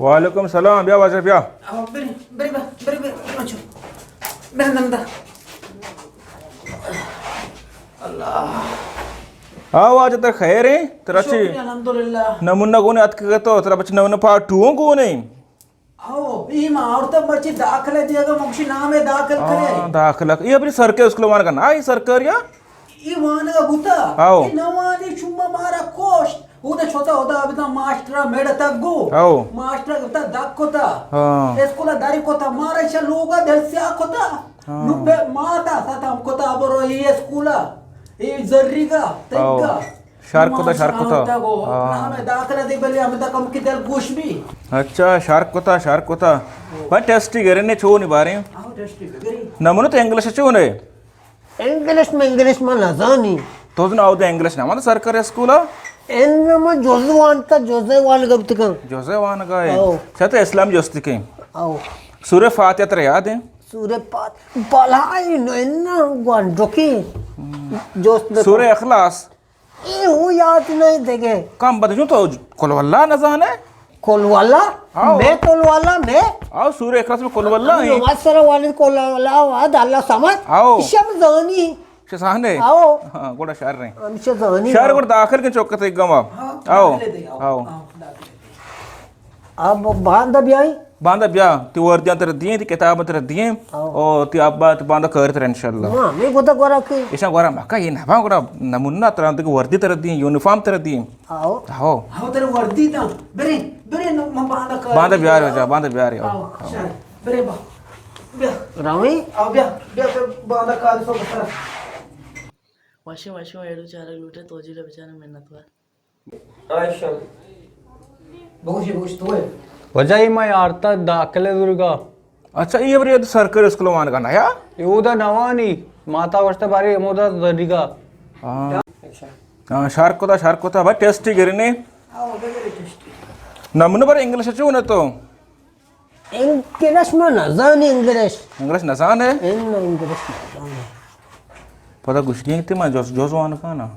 وعلیکم سلام، بیا واجہ بیا۔ آؤ، برے، برے، برے، برے، برے، بچو۔ برے نمدا۔ اللہ۔ آؤ واجہ، ترا خیر ایں؟ ترا چی؟ شکر الحمدللہ۔ نمونہ گونے اتکگ تو، ترا بچ نمونہ پارٹ ٹو گونے؟ آؤ، ای ما آورتا مرچی داخلہ دیگا، مگشی نام داخل کرے۔ ہاں، داخلہ۔ یہ اپنی سرکاری اسکول وانگا نا، یہ سرکاری یا؟ ای وانگا بوتا۔ آؤ۔ ای نوانی شما مارا کوشت۔ اودا چھوتا اودا ابدا ماسٹرا میڑتگ گو۔ آؤ۔ ماسٹرا گپتا دک کتا۔ ہاں۔ اسکولا داری کتا، مارا ایشا لوگا دل سیاہ کتا۔ ہاں۔ نو بے ماتا ختم کتا، برو ای اسکولا۔ ای زریگا، آؤ۔ تگا۔ شر کتا، شر کتا۔ ہاں۔ نام داخلہ دے بلے ہمدا کم کی دل گوش بی۔ اچھا، شر کتا، شر کتا۔ بھائی ٹیسٹی گرنے چو نی بارے۔ آؤ، ٹیسٹی گری۔ نمونہ تو انگلش چو نے؟ انگلش میں، انگلش میں نزانی۔ تو زنا او دے انگلش نہ وانتا سرکاری اسکولا؟ ان میں جزء وانتا، جزء وانگا بتکن۔ جزء وانگا ہے۔ آؤ۔ چہ تو اسلام جستی کے؟ آؤ۔ سورہ فاتحہ ترا یاد ہے؟ سورہ فات-، بلائی نو، ان گوانڈوکی۔ جست بکن۔ سورہ اخلاص۔ اے ہوں یاد نہیں دگے۔ کم بد جوں تو قل واللہ نہ زانے؟ قل واللہ؟ آؤ۔ میں قل واللہ میں؟ آؤ، سورہ اخلاص میں قل واللہ ہیں۔ نماز سر والد قل واللہ احد اللہ صمد۔ آؤ۔ شم زانی۔ شہ زانے؟ آؤ۔ ہاں، گوڑا شر ہیں۔ ہم شہ زانی۔ شر گوڑا داخل کے چوکت ایک گما۔ ہاں، آؤ۔ داخل دے، آؤ۔ آؤ۔ آؤ، داخل دے۔ اب باندا بیائی؟ باندا بیا، تی وردیاں ترا دیں، تی کتاباں ترا دیں، آؤ۔ او تی ابا تی باندا کار ترا انشاءاللہ۔ ہاں، میں گودا گورا کے۔ ایشاں گورا مکا، یہ نبا گورا نمونہ ترا دیں، وردی ترا دیں، یونیفارم ترا دیں۔ آؤ۔ آؤ۔ آؤ، ترا وردی داں۔ برے، برے نو، من باندا کار باندا بیار جا، باندا بیار آؤ۔ آؤ، شر۔ برے با۔ بیا۔ راوی؟ آؤ، بیا، بیا، تو باندا کار سو بسر۔ واشے، واشے، ایڈو چارگ لوٹے، توجیل بچانے منت وار۔ عائشہ۔ بگوشی، بگوش تو ہے۔ وجہ ای میں آرتا داخلہ درگا۔ اچھا، یہ بری سرکاری اسکول وانگا نا یا؟ یہ اودا نوانی، ماتا وشتا باری ہمودا درگا۔ ہاں۔ ہاں، شر کتا، شر کتا، بھائی ٹیسٹی گرنے۔ ہاں، اودا گرے ٹیسٹی۔ نمونہ بر انگلش چو نہ تو؟ انگلش ما نزانی، انگلش۔ انگلش نزانے؟ ان انگلش نزانی۔ پدا گوشگی انت ما جوز، جوز وانگا نا۔